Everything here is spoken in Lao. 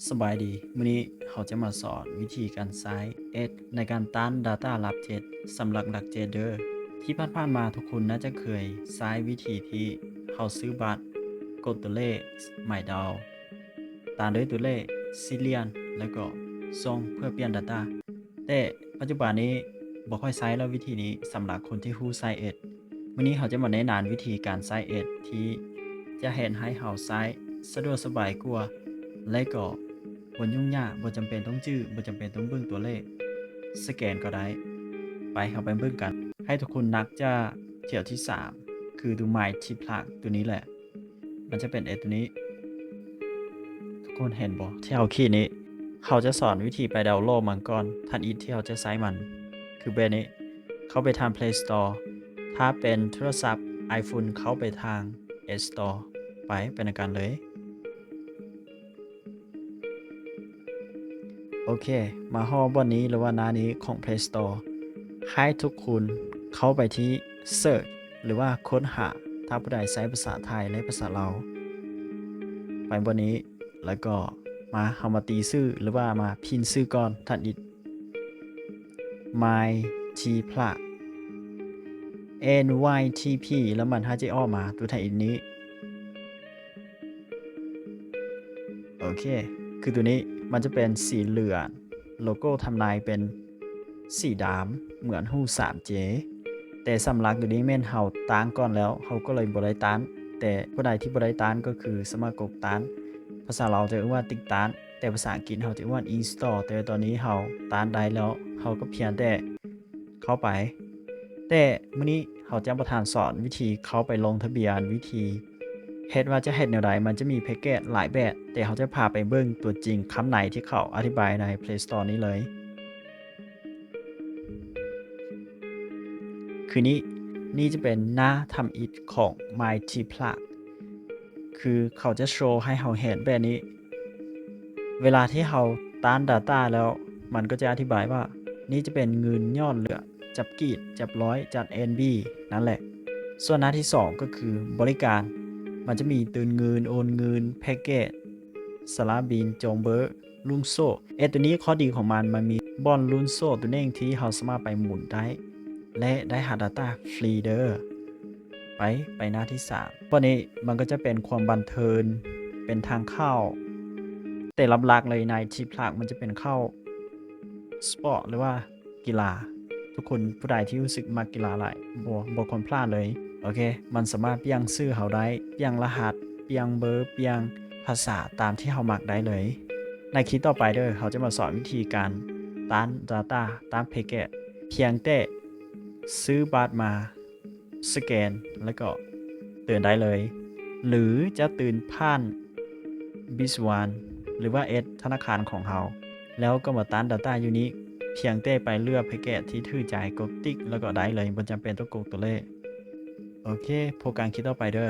ສະບາຍດີ, ມື້ນີ້ເຮົາຈະມາສອນວິທີການໃຊ້ Edge ໃນການຕ້ານ Data ຫຼັກເຈັດ ສຳລັບຫຼັກເຈັດເດີ. ທີ່ຜ່ານໆມາທຸກຄົນໜ້າຈະເຄີຍໃຊ້ວິທີທີ່ເຮົາຊື້ບັດ, ກົດຕົວເລກໝາຍດາວ, ຕາມດ້ວຍຕົວເລກສີ່ຫຼ່ຽມ ແລ້ວກໍສົ່ງເພື່ອປ່ຽນ Data. ແຕ່ປັດຈຸບັນນີ້ບໍ່ຄ່ອຍໃຊ້ແລ້ວວິທີນີ້ ສຳລັບຄົນທີ່ຮູ້ໃຊ້ Edge. ມື້ນີ້ເຮົາຈະມາແນະນຳວິທີການໃຊ້ Edge ທີ່ຈະເຮັດໃຫ້ເຮົາໃຊ້ສະດວກສະບາຍກວ່າ ແລະກໍບໍ່ຫຍຸ້ງຍາກ, ບໍ່ຈຳເປັນຕ້ອງຈື່, ບໍ່ຈຳເປັນຕ້ອງເບິ່ງຕົວເລກ, ສະແກນກໍໄດ້. ໄປ, ເຮົາໄປເບິ່ງກັນ. ໃຫ້ທຸກຄົນນັບຈາກແຖວທີສາມ ຄືຕົວ My T Plug ຕົວນີ້ແຫຼະ. ມັນຈະເປັນ Edge ຕົວນີ້. ທຸກຄົນເຫັນບໍ່ ທີ່ເຮົາຂີດນີ້? ເຮົາຈະສອນວິທີໄປດາວໂຫຼດມັນກ່ອນ. ທັນອິດທີ່ເຮົາຈະໃຊ້ມັນຄືແບບນີ້, ເຂົ້າໄປທາງ Play Store. ຖ້າເປັນໂທລະສັບ iPhone ເຂົ້າໄປທາງ App Store. ໄປ, ໄປນຳກັນເລີຍ. ໂອເຄ, ມາຮອດບ່ອນນີ້ ຫຼືວ່າໜ້ານີ້ຂອງ Play Store. ໃຫ້ທຸກຄົນເຂົ້າໄປທີ່ Search ຫຼືວ່າຄົ້ນຫາ, ຖ້າຜູ້ໃດໃຊ້ພາສາໄທ ແລະ ພາສາລາວ. ໄປບ່ອນນີ້ ແລ້ວກໍມາ, ເຮົາມາຕີຊື່ ຫຼືວ່າມາພິມຊື່ກ່ອນ. ທັນອິດ My T Plug, M Y T P ແລ້ວມັນຫາຈະອອກມາ ຕົວທັນອິດນີ້. ໂອເຄ, ຄືຕົວນີ້ມັນຈະເປັນສີເຫຼືອງ, ໂລໂກ້ທຳນາຍເປັນສີດຳ ເໝືອນຮູບ 3J. ແຕ່ສຳລັບຕົວນີ້ແມ່ນເຮົາຕັ້ງກ່ອນແລ້ວ, ເຮົາກໍເລີຍບໍ່ໄດ້ຕັ້ງ. ແຕ່ຜູ້ໃດທີ່ບໍ່ໄດ້ຕັ້ງກໍຄືສາມາດກົດຕັ້ງ. ພາສາລາວຈະເອີ້ນວ່າຕິດຕັ້ງ, ແຕ່ພາສາອັງກິດເຮົາຈະເອີ້ນວ່າ install. ແຕ່ຕອນນີ້ເຮົາຕັ້ງໄດ້ແລ້ວ, ເຮົາກໍພຽງແຕ່ເຂົ້າໄປ. ແຕ່ມື້ນີ້ເຮົາຈະບໍ່ທັນສອນວິທີເຂົ້າໄປລົງທະບຽນ, ວິທີເຮັດວ່າຈະເຮັດແນວໃດ. ມັນຈະມີແພັກເກດຫຼາຍແບບ, ແຕ່ເຮົາຈະພາໄປເບິ່ງຕົວຈິງຄຳໃນທີ່ເຂົາອະທິບາຍໃນ Play Store ນີ້ເລີຍ. ຄືນີ້, ນີ້ຈະເປັນໜ້າທຳອິດຂອງ My T Plug. ຄືເຂົາຈະໂຊໃຫ້ເຮົາເຫັນແບບນີ້. ເວລາທີ່ເຮົາຕ້ານ Data ແລ້ວ, ມັນກໍຈະອະທິບາຍວ່າ ນີ້ຈະເປັນເງິນຍອດເຫຼືອ, ຈັບກີບ, ຈັບຮ້ອຍ, ຈັດ ເອັນ ບີ ນັ້ນແຫຼະ. ສ່ວນໜ້າທີສອງກໍຄືບໍລິການ. ມັນຈະມີຕື່ມເງິນ, ໂອນເງິນ, ແພັກເກດ, ສະຫຼາກບິນ, ໂຈງເບີ, ລຸ້ນໂຊ. Edge ຕົວນີ້ຂໍ້ດີຂອງມັນ, ມັນມີບ່ອນລຸ້ນໂຊຕົວໜຶ່ງທີ່ເຮົາສາມາດໄປໝູນໄດ້ ແລະ ໄດ້ຫາ Data ຟຣີເດີ. ໄປ, ໄປໜ້າທີສາມ. ບ່ອນນີ້ມັນກໍຈະເປັນຄວາມບັນເທີງ, ເປັນທາງເຂົ້າ. ແຕ່ຫຼັກໆເລີຍໃນ T Plug ມັນຈະເປັນເຂົ້າ Sport ຫຼືວ່າ ກິລາ. ທຸກຄົນຜູ້ໃດທີ່ຮູ້ສຶກມັກກິລາຫຼາຍ, ບໍ່, ບໍ່ຄວນພລາດເລີຍ. ໂອເຄ, ມັນສາມາດປ່ຽນຊື່ເຮົາໄດ້, ປ່ຽນລະຫັດ, ປ່ຽນເບີ, ປ່ຽນພາສາຕາມທີ່ເຮົາມັກໄດ້ເລີຍ. ໃນຄລິບຕໍ່ໄປເດີ, ເຮົາຈະມາສອນວິທີການຕ້ານ Data ຕ້ານ Packet ພຽງແຕ່ຊື້ບັດມາ ສະແກນ ແລ້ວກໍເຕີມໄດ້ເລີຍ ຫຼືຈະເຕີມຜ່ານ Biz One ຫຼືວ່າ Edge ທະນາຄານຂອງເຮົາ ແລ້ວກໍມາຕ້ານ Data ຢູ່ນີ້. ພຽງແຕ່ໄປເລືອກ Packet ທີ່ຖືກໃຈ, ກົດຕິກ ແລ້ວກໍໄດ້ເລີຍ, ບໍ່ຈຳເປັນຕ້ອງກົດຕົວເລກ. ໂອເຄ, ພົບກັນຄລິບຕໍ່ໄປເດີ.